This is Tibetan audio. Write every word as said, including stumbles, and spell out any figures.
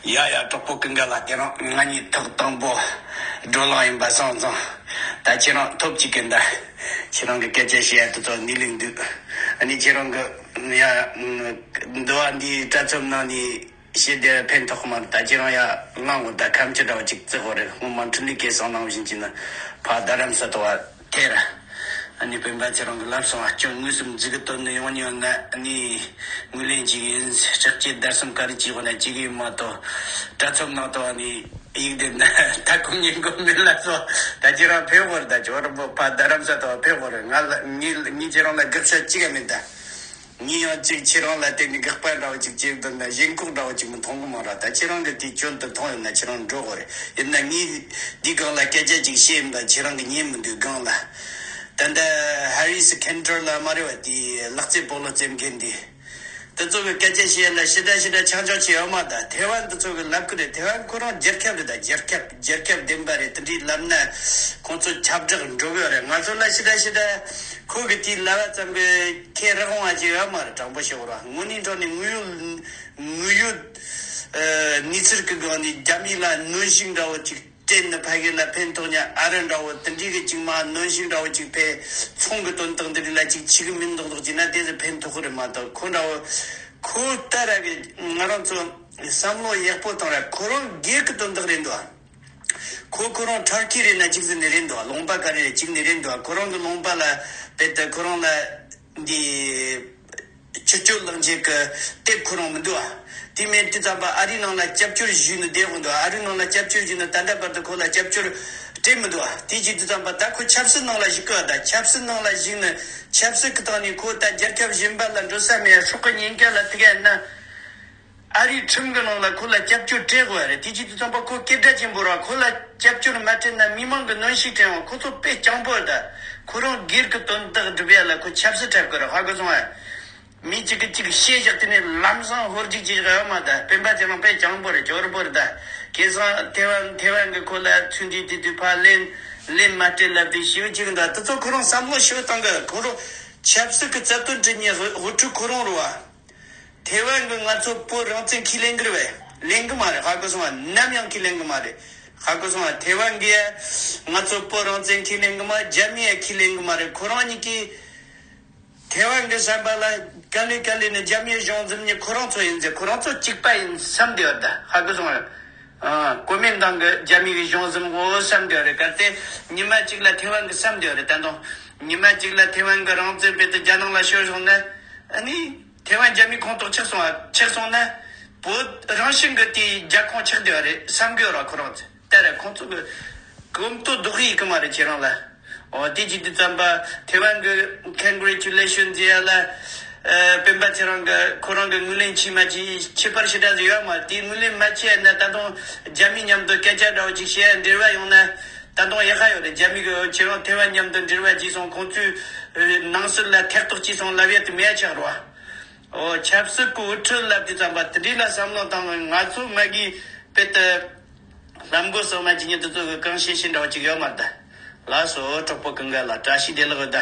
ཡ་ཡ། གྲོགས་པོ་ཀུན་དགའ་ལགས། དེ་རིང་ང་གཉིས་ཐོག་དང་པོ་བགྲོ་གླེང་ཡིན་པ་སོང་ཙང་། ད་ཁྱེད་རང་ཐོབ་ཅིག་གི་འདའ། ཁྱེད་རང་གི་སྐད་ཆ་བཤད་ཡ་དེ་ཚོ་གནས་ལུགས་འདུག་ཨ་ནི་ཁྱེད་རང་གི་ཡ་འདི་བ་འདིའི་དྲ་ཚོམས་ནང་ནས་བཤད་དེ་ཕན་ཐོགས་མ་རེད། ད་ཁྱེད་རང་ཡ་གླང་བོ་ད་ཁམ་ཆུ་འདྲ་བོ་ཅིག་བརྩི་དགོས་རེད། སྔོན་མ་འཕྲིན་ལས་སྐད་གསང་ནང་བཞིན་གྱི་ནི་ཕ་རྡ་རམ་ས་དོ་བ་ཐེ་ར། ཨ་ནི་སྤེན་པ་ཁྱེད་རང་གི་ལབ་སོང་། ཨ་སྐྱོན་དངོས་སུ་འཛུགས་གི་དོན་ནི་ཡོང་ཉོ་ན་ཨ་ནི་ངོས་ལེན་ཅིག་ཡིན། ལྕགས་ཀྱི་བརྡར་གསུམ་ག་རེ་ཅིག་ཡོད་ན་ཅིག་ཡིན་མ་གཏོགས། དྲ་ཚོམས་ནང་དུ་ཨ་ནི་ཡིག་འདི་ན་ད་ཁོང་ཉིན་གོ་མིན་ལ་སོ། ད་ཁྱེད་རང་ཕེབས་དགོས་རེད། ད་ཇོ་རི་པོ་ཕ་རྡ་རམ་ས་དོ་བ་ཕེབས་དགོས་རེད། ང་ལ་ངའི་ངའི་ཁྱེད་རང་ལ་དགག་བྱ་ཅི་ག་མེད་ད། ངས་ཡང་གཅིག་ཁྱེད་རང་ལ་བརྟེན་ནས་དགག་པ་འདྲ་བོ་ཅིག་བྱེད་འདོད་ན་ཞེན་ཁོག་འདྲ་བོ་ཅིག་མི་མཐོང་གི་མ་རེད། ད་ཁྱེད་རང་གི་དེ་སྐྱོན་དུ་མཐོང་ཡོད་ན་ཁྱེད་རང་འགྲོ་དགོས་རེད། ཡིན་ན་ངས་འདི་སྒང་ལ་སྐད་ཆ་ཅིག་བཤད་ཡིན་ད་ཁྱེད་རང་གི་ཉན་མི་འདུག་སྒང་ལ། ད་ལྟ་ཧ་རི་སི་ཁེན་ཊར་ལ་མ་རེད་བ། དེ་ལག་རྩེད་སྤོ་ལོ་རྩེད་མཁན་དེ། དེ་ཚོ་གི་སྐད་ཆ་བཤད་ལ་ཕྱི་དྲ་ཕྱི་དྲ་ཆག་ཆག་བྱེད་ཡོད་མ་ད། ཐེ་ཝན་དེ་ཚོ་གི་ལབ་གི་རེད། ཐེ་ཝན་ཁོ་རང་རྒྱལ་ཁབ་རེད། ད་རྒྱལ་ཁབ་རྒྱལ་ཁབ་བདེན་པ་རེད། དེ་འདྲའི་ལབ་ན་ཁོང་ཚོ་ཁྱབ་བསྒྲགས་འགྲོ་གི་ཡོད་རེད། ང་ཚོ་ལ་ཕྱི་དྲ་ཕྱི་དྲ་ཁོ་གི་དེའི་ལབ་པ་ཙམ་གི་ཁེ་རག་འོང་བ་ཅིག་ཡོད་མ་རེད། དྲང་པོ་བཤད་དགོས་ར། དངོས་གནས་དྲང་གནས་དངོས་ཡོད་དངོས་ཡོད་ཨ་གནས་ཚུལ་གི་སྒང་ནས་རྒྱ་མི་ལ་གནོན་ཤུགས་འདྲ་བོ་ཅིག་སྤྲད་ནས་ཕ་གི་ལ་ཕན་ཐོགས་ཉ་ཨ་རི་འདྲ་བོ་དེ་འདྲའི་གི་ཅིག་མ་གནོན་ཤུགས་འདྲ་བོ་ཅིག་ཕེ་ཚོང་གི་དོན་དག་འདི་འདྲ་ལ་ཅིག་བྱེད་གི་མིན་མདོག་མདོག་ཅིག་ན་དེ་ཚོ་ཕན་ཐོགས་གི་རེད་མ་གཏོགས། ཁོ་འདྲ་བོ་ཁོ་ལྟ་ར་གི་ང་རང་ཚོ་བསམ་བློ་ཡག་པོ་བཏང་ར། ཁོ་རང་སྒེར་གི་དོན་དག་རེད་འདུག་ཁོ་ཁོ་རང་ཊར་ཀི་རེད་ན་གཅིག་ཟིན་ནས་རེད་འདུག་ལུང་པ་ག་རེ་རེད་གཅིག་ནས་རེད་འདུག་ཁོ་རང་གི་ལུང་པ་ལ་དཔེ་དེ་ཁོ་རང་ལ་འདི་ཆུ་སྤྱོད་ལག་འཇལ་གི་དེབ་ཁོ་རང་མི་འདུག་དེ་མེད་དུས་ཙམ་པ་ཨ་རིའི་ནང་ལ་སྐྱབས་བཅོལ་ཞུས་ནས་བསྡད་དགོས་འདུག་ཨ་རིའི་ནང་ལ་སྐྱབས་བཅོལ་ཞུས་ནས་ད་ལྟ་བར་དུ་ཁོ་ལ་སྐྱབས་བཅོལ་སྤྲད་མི་འདུག་དེ་བྱེད་དུས་ཙམ་པ་ད་ཁོ་ཆབ་སྲིད་ནང་ལ་ཞུགས་གི་ད་ཆབ་སྲིད་ནང་ལ་ཞུགས་ནས་ཆབ་སྲིད་ཀྱི་སྟེང་ནས་ཁོ་ད་རྒྱལ་ཁབ་གཞན་པ་ལ་འགྲོ་ས་མེད། སྲོག་གི་ཉེན་ཁ་ལ་ཐུག་ཡ་ན། ཨ་རིའི་ཁྲིམས་ཀྱི་ནང་ལ་ཁོ་ལ་སྐྱབས་བཅོལ་སྤྲད་དགོས་རེད། དེ་བྱེད་དུས་ཙམ་པ་ཁོ་སྐད་སྒྲ་ཆེན་པོ་ར། ཁོ་ལ་སྐྱབས་བཅོལ་མ་སྤྲད་ན་མི་མང་གི་གནོན་ཤུགས་སྤྲད་འོང་། ཁོ་ཚོ་དཔེ་སྤྱང་པོ་རེད་ད། ཁོ་རང་སྒེར་གྱི་དོན་དག་སྒྲུབ་ཡ་ལ་ཁོ་ཆབ་སྲིད་འཁྲབ་གི་རེད། ཧ་གོ་སོང་ཨ། མི་གཅིག་གིས་གཅིག་བཤད་བཞག་དེ་ནས་ལམ་སང་ཧོལ་རྒྱུག་ཅིག་ཡོད་མ་ད། སྤེན་པ་ཁྱེད་རང་དཔེ་སྤྱང་པོ་རེད། ཇོ་རི་པོ་རེད་ད། ཁེ་སང་ཐེ་ཝན་ཐེ་ཝན་གི་ཁོ་ལ་ཚུན་ཆད་དེ་དུས་ཕ་ལན་ལན་མ་སྤྲད་ལབ་དེ་ཞིབ་ཅིག་ད། དེ་ཚོ་ཁོ་རང་བསམ་བློ་ཞིབ་བཏང་གི། ཁོ་རང་ཆབ་སྲིད་ཀྱི་རྩ་དོན་དྲི་ཉེ་དབུ་ཁྲིད་ཁོ་རང་རེད་བ། ཐེ་ཝན་གྱི་ང་ཚོ་བོད་རང་བཙན་ཁས་ལེན་གི་རེད་བས། ལེན་གི་མ་རེད། ཧ་གོ་སོང་ང་། ནམ་ཡང་ཁས་ལེན་གི་མ་རེད། ཧ་གོ་སོང་ང་། ཐེ་ཝན་གྱིས་ང་ཚོ་བོད་རང་བཙན་ཁས་ལེན་གི་མ། རྒྱ་མིས་ཁས་ལེན་གི་མ་རེད། ཁོ་རང་གཉིས་ཀྱིས་ཐེ་ཝན་གྱི་བསམ་པ་ལ་ག་ལེ་ག་ལེ་ནི་རྒྱ་མིའི་གཞུང་འཛིན་ནི་ཁོ་རང་ཚོ་ཡིན་ཟེར། ཁོ་རང་ཚོ་གཅིག་པ་ཡིན་བསམ་བསྡད་ཡོད་ད། ཧ་གོ་སོང་ང་། ཨ། གོ་མིན་ཏང་གི་རྒྱ་མི་གི་གཞུང་འཛིན་འོ་བསམ་དེ་རེད། གལ་ཏེ་ཉི་མ་གཅིག་ལ་ཐེ་ཝན་གི་བསམ་དེ་རེད། ད་དུང་ཉི་མ་གཅིག་ལ་ཐེ་ཝན་གི་རང་བཙན་བོད་དུ་རྒྱ་ནང་ལ་ཤོར་སོང་ན། ཨ་ནི་ཐེ་ཝན་རྒྱ་མི་ཁོངས་གཏོགས་ཆགས་སོང་བ། ཆགས་སོང་ན་བོད་རང་བཞིན་གི་དེའི་རྒྱ་ཁོངས་ཆགས་དེ་རེད་བསམ་གི་ཡོད་ར། ཁོ་རང་ཚོ་ལྟ་ར་ཁོང་ཚོ་གི་གོམ་ཏོ་རྡོག་ཡིག་གི་མ་རེད་ཁྱེད་རང་ལ། འོ་དེ་ཅི་དུས་ཙམ་པ་ཐེ་ཝན་གི་ཁན་གྷ་རེ་ཅུ་ལེ་ཤོན་ཟེར་ཡ་ལ། ཨ། སྤེན་པ་ཚེ་རིང་གི་ཁོ་རང་གི་ངོས་ལེན་བྱས་མ་བྱས་ཁྱད་པར་ཞེ་དྲག་ཟིག་ཡོད་མ་རེད། དེ་ངོས་ལེན་མ་བྱས་ན་ད་དུང་རྒྱ་མི་མཉམ་དུ་སྐད་ཆ་འདྲ་བོ་ཅིག་བཤད་ཡ་འབྲེལ་བ་ཡོང་ན་ད་དུང་ཡག་ག་ཡོད་རེད། རྒྱ་མི་གི་ཁྱེད་རང་ཐེ་ཝན་མཉམ་དུ་འབྲེལ་བ་བྱས་སོང་། ཁོང་ཚོའི་ནང་སྲིད་ལ་ཐེ་གཏོགས་བྱས་སོང་ལབ་ཡ་དེ་མེད་ཆགས་རོ། འོ་ཆབ་སྲིད་ཀྱི་དབུ་ཁྲིད་ལབ་དུས་ཙམ་པ་དེ་འདྲའི་ལ་བསམ་བློ་བཏང་ན་ང་ཚོ་མ་གི་དཔེ་དེ་ལམ་གོ་སོ་མ་ཅི་ཉིད་དུ་ཚོ་གི་གང་ཤེས་ཤེས་འདྲ་བོ་ཅིག་ཡོད་མ་རེད་ད། ལགས་སོ། གྲོགས་པོ་ཀུན་དགའ་ལ་བཀྲ་ཤིས་བདེ་ལེགས་ཡོད་ད།